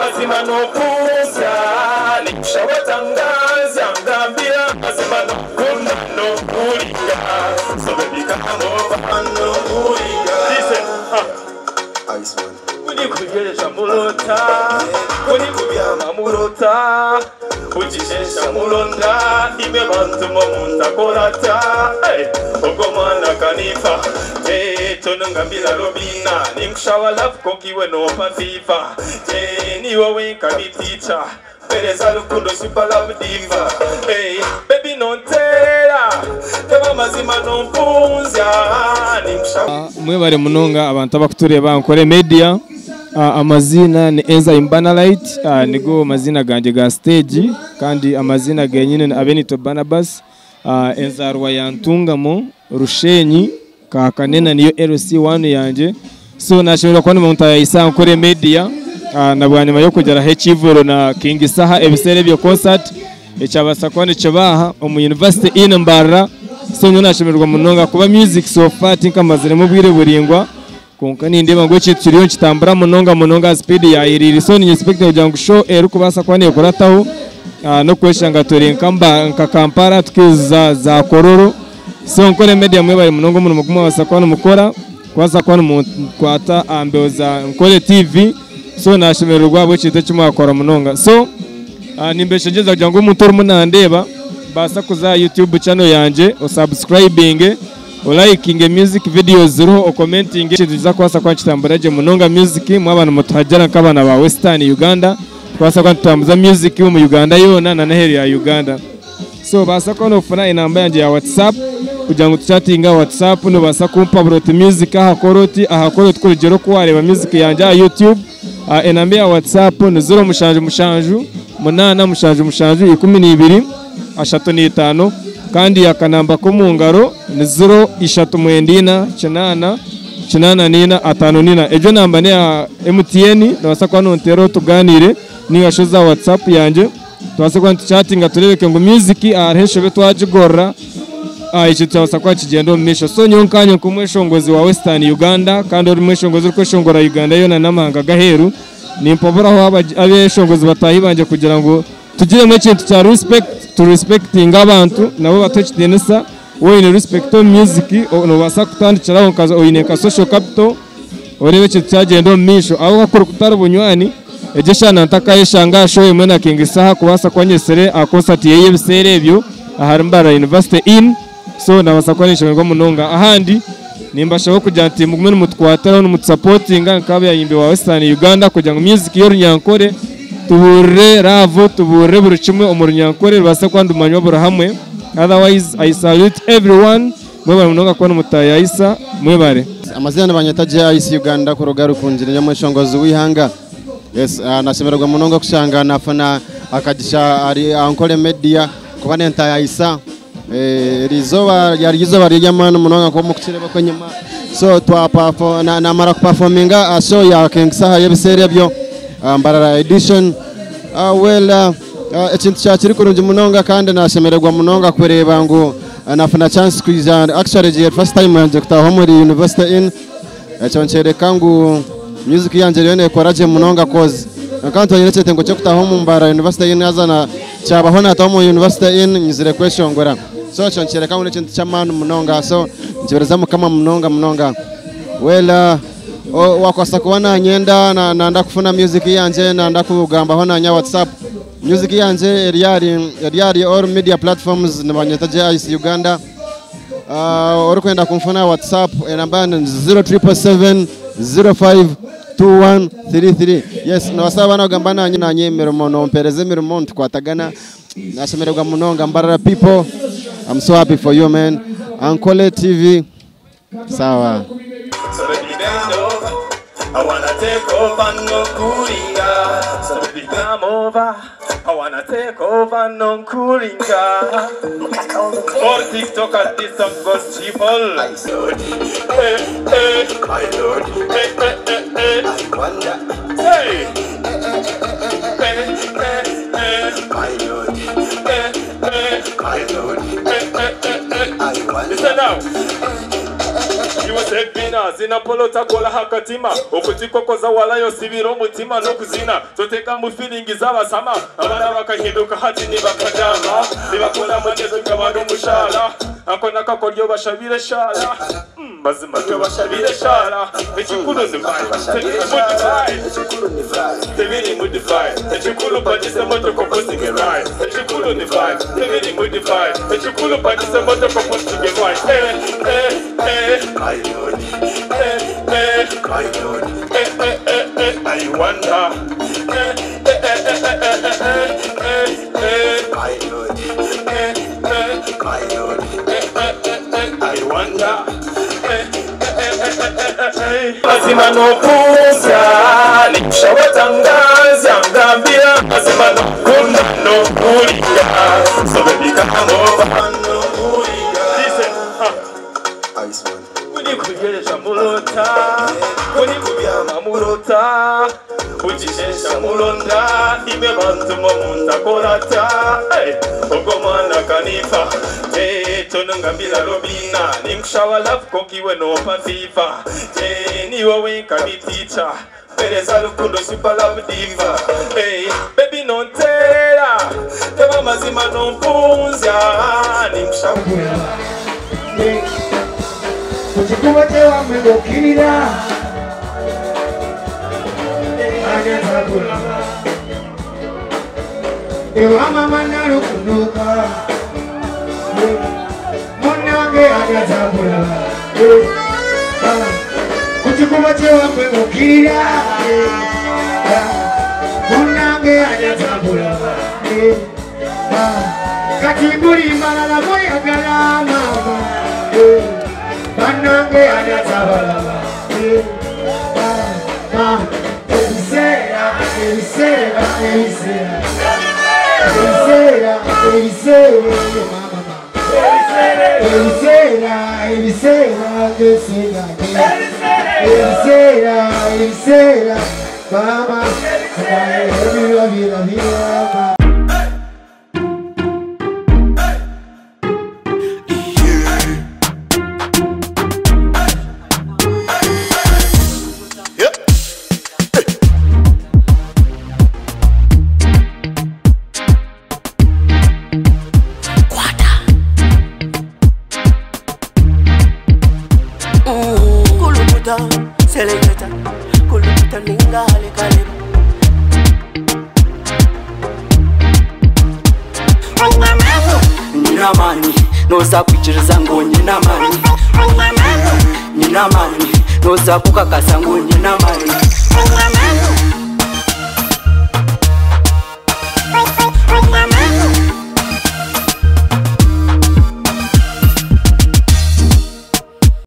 Amazima nokunzya Ninkushaba otanganzya Ngambira amazima nokukunda nokuringa So baby come over nokuringa Listen, huh. Ku ndikugyesha murota Ku ndikubyama murota Kukishesha muronda Imwe bantu mwe muntakorata Hey, ogwo mwana kanifa Hey, tonongambira Robina Ninkushaba love konka iwe nompa fever Hey, niwe wenka ni teacher Pereza rukundo super love diva Hey, baby nontera Teba mazima nompunzya Ninkushaba Mwebare munonga abantu abakutureeba Ankole Media. Amaziina ni Enzyme Banalite, nigo mazina gangye ga stage kandi amazina genyine ni Abenito Barnabas. Enzarwa ya Ntungamo, Rushenyi, Kakanena niyo LC1 yangye. So nashemererwa kuba ndi mutayayisa Ankole Media. Na bwanyima y'okugeraho ekivuro na King Saha ebiseera ebyo concert ekyabasa kuba nikibaha omu University in Mbarara. So nyowe nashemererwa munonga kuba music so far tinkamaziremu obwire buraingwa. Kwonka nindeeba ngu ekintu kiriyo nikitambura munonga munonga speed yayiriire. So ninye expect kugira ngu show erikubaasa kuba neekurataho, n'okweshanga turi nka Kampala tukiza za Kololo. So Ankole Media mwebare munonga omurimo gu mwabaasa kuba nimukora, kubaasa kuba nimukwata aha mbeho za Ankole TV. So nashemererwa ahabw'ekintu eki mwakora munonga. So nimbeshengyereza kugira ngu omuntu orimu nandeeba baasa kuza aha YouTube channel yangye, osubscribinge, olikinge music videos ziriho, okomentinge, ekintu kiza kubaasa kuba nikitambura gye munonga music. Mwaba nimutuhagira nk'abaana ba Western Uganda, tubaasa kuba nitutambuza music omu Uganda yoona na n'aheeru ya Uganda. So baasa kuba nofuna enamba yangye ya WhatsApp kugira ngu tuchatinge aha WhatsApp, nobaasa kumpabura oti music ahakora oti, ahakora oti kurugiirira oku wareeba music yangye aha YouTube. Enamba ya WhatsApp ni ziro mushanju mushanju munaana mushanju mushanju ikumi n'ibiri ashatu n'itaano, kandi akanamba k'omu ngaro ni ziro ishatu mwenda ina kinaana kinaana n'ina ataano n'ina. Egyo namba n'eya MTN, nobaasa kuba nonteeraho tugaaniire ninga shi oza WhatsApp yangye tubaase kuba nituchatinga tureebeke ngu music hariho enshobe twagigorora, ekintu kyabaasa kuba kigyenda omu maisho. So nyowe nkanye nk'omweshongozi wa Western Uganda kandi ori mweshongozi orikweshongora Uganda yoona n'amahanga g'aheeru, nimpaburaho abeshongozi bataahi bangye kugira ngu tugiremu ekintu kya respect, turespectinga abantu nabo batuhe ekitiinisa. Woine respect omu music, nobaasa kutandikiraho nka oine nka social capital, oreebe ekintu kyagenda omu maisho. Aho hakuru kutari bunywani, egyo eshana ntakayeshanga aha show emwe na King Saha kubaasa kuba nyesire aha concert ye y'ebiseera ebyo ahari Mbarara University Inn. So nabaasa kuba ninshemererwa munonga. Ahandi nimbashaba kugira nti mugume nimutukwatiraho nimutusapotinga nk'abayimbi ba Western Uganda kugira ngu music y'orunyankore tuburire love, tuburire buri kimwe omu runyankore rubaase kuba nirumanywa buri hamwe. Otherwise I salute everyone. Mwebare munonga kuba nimutayayisa, mwebare. Amazina nibanyeta JIC Uganda kuruga Rukungiri nyamweshongozi w'ihanga. Yes, nashemererwa munonga kushanga nafuna akagisha ari Ankole Media kuba nentayayisa. Erizoba ryari izoba ry'amani munonga ko mukukireba ko nyuma. So twa perform na namara kuperforminga show ya King Saha y'ebiseera ebyo, Mbarara edition. Ekintu kyakiri kurungi munonga kandi nashemererwa munonga kureeba ngu nafuna chance kwija. Actually the first time yanje kutaha muri University Inn. Ekyo nkyereka ngu music yanje rero nekora gye munonga cause kandi twanyine ekyetengo kyo kutaha omu Mbarara University Inn, haza na kyabaho nataha omu University Inn nyizire kweshongora. So ekyo nkyereka ngu n'ekintu ky'amaani munonga. So nkibereza Mukama munonga munonga. Wakwasa kuba nanyenda nanda kufuna music yanje, nanda kugambaho nanya WhatsApp. Music yanje eri all media platforms nibanyeta JIC Uganda. Orikwenda kumfuna WhatsApp enamba ni zero triple seven zero five two one three three. Yes, nabasaba nagamba nanye nanye emirimo nompereza emirimo ntukwatagana. Nashemererwa munonga Mbarara people. I'm so happy for you man. Ankole TV. Sawa. So baby bend over, I wanna take over no kuringa. So baby come over, I wanna take over no kuringa. All TikTokers this song goes triple. My lord, Hey, hey, my lord, hey, hey, hey, hey. I wonder. Hey, hey, hey, hey. My lord, Hey, hey, my lord, hey, hey, hey, hey. I wonder. Listen now. You will say, Sebina zina polota kola hakatima okutikokoza walayo sibira omutima n'okuzina toteka mu feeling z'abasama abana bakahinduka hati nibakadama nibakora amagezi gabana omushaara ako nakakoryo bashabire shara mazima tyo bashabire shara ekikuru ni vibe tebiri mu divide ekikuru pagise motoka posting a ride ekikuru ni vibe tebiri mu divide ekikuru pagise motoka posting a ride eh eh eh eh eh eh eh eh eh I wonder eh eh eh eh eh eh eh eh eh eh eh eh eh I wonder eh eh eh eh eh mazima nokuza nishawatangaza ngambira mazima nokunda nokulya so baby come over listen kuni kugesha mulota kuni kubyama mulota kujishesha mulonda ime bantu muntakorata ogwo mwana kanifa tonongambira robina ninkushawa love kokiwe nopa fifa niwe wenka ni teacher pereza rukundo super love diva hey, baby nontera teba mazima nompunzya ninkushawa Kuchikuba chewamwe ngokirira Anyatabulaba Ewa mama nalukunuka Munange anyatabulaba Kuchikuba chewamwe ngokirira Munange anyatabulaba Kati mbuli mbalala mweyagala mama Banange anatabalaba Ebiseera, ebiseera, ebiseera Ebiseera, ebiseera, mama Ebiseera, ebiseera, ebiseera Ebiseera, ebiseera, mama Ebira, bira, bira, Selecta, kuluta ninga halikaleba. Nina mani, noza kuchiriza ngo nina mani. Nina mani, noza kukakasa ngo nina mani.